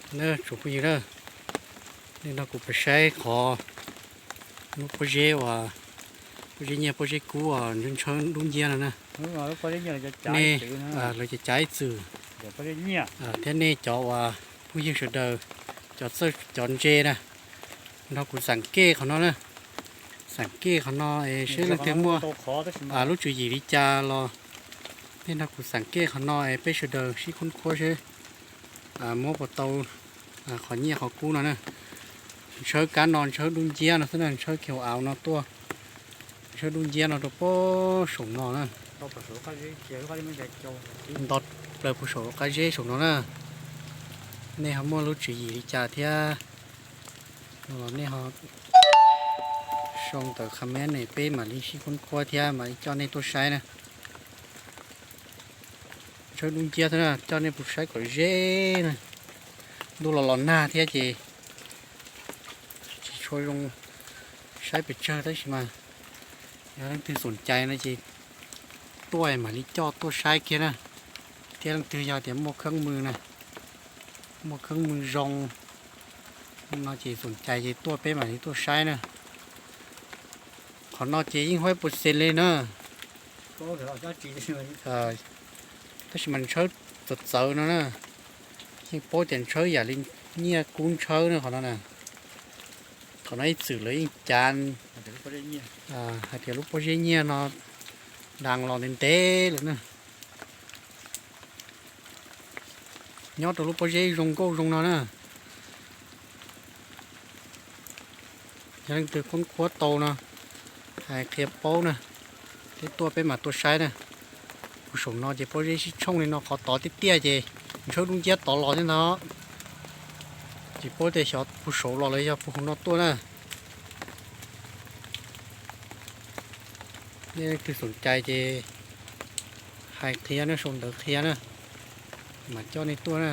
Tsoom phooj ywg na, nej nrog kuv pais saib qhov lub pob zeb uas, pob zeb nyiaj pob zeb kub uas ntshaw ntshaw dub nciab no na. Nej, lawv cav cav ib txwm, thiab nej cov uas phooj ywg sawv daws, cov txawj cov ntse na, nrog kuv xam kej qhov no na. Xam kej qhov no es seb leej twg muaj lub tswv yim li cas los nej nrog kuv xam kej qhov no es peb sawv daws sib khoob khuab seb muab puas tau qhov nyiaj qhov kub no na. Ntshaw kab no ntshaw dub nciab no xwb na, ntshaw kiag hauv av no tuaj, ntshaw dub nciab no rau pem saum no na. Nto plaws puag saum qab zeb saum no na. Nej ho muaj lub tswv yim li cas thiab no los nej ho sau ntawm comment ne, peb mam li sib khoob khuab thiab mam li coj nej tuaj saib na. Ntshaw dub nciab thiab na, coj nej mus saib kom ze na. Ntuj los los nag thiab ces tsis tshua zoo saib pes tsawg, tab sis mas yog leej twg xoom cai no ces tuaj mam li coj tuaj saib kiag na. Thiab leej twg yog tias muaj kheeb mws na, muaj kheeb mws zoo no ces xoom cai ces tuaj peb mam li tuaj saib na. Qhov no ces yeej huab puas xees li na. Tab sis mas ntshaw txawv txawv no na, yeej paub tias ntshaw yam li nyiaj kub ntshaw na qhov no na. Qhov no ib txwm lawv yeej cav hais tias lub pob zeb nyiaj no daas los ntev ntev lawm na. Nyob rau lub pob zeb zoo nkauj zoo no na. Yog leej twg khoob khuab tau no, hais qhia paub na, thiab tuaj peb mam tuaj saib na. Puag saum no ces pob zeb sib tshooj li no, qhov tod tiaj tiaj ces ntshaw dub nciab tod los thiab ntag. Tsis paub tias xyov puag saum los los yog puag hauv no tuaj na. Nej leej twg xoom cai ces hais qhia na, sau ntawv qhia na, mam coj nej tuaj na.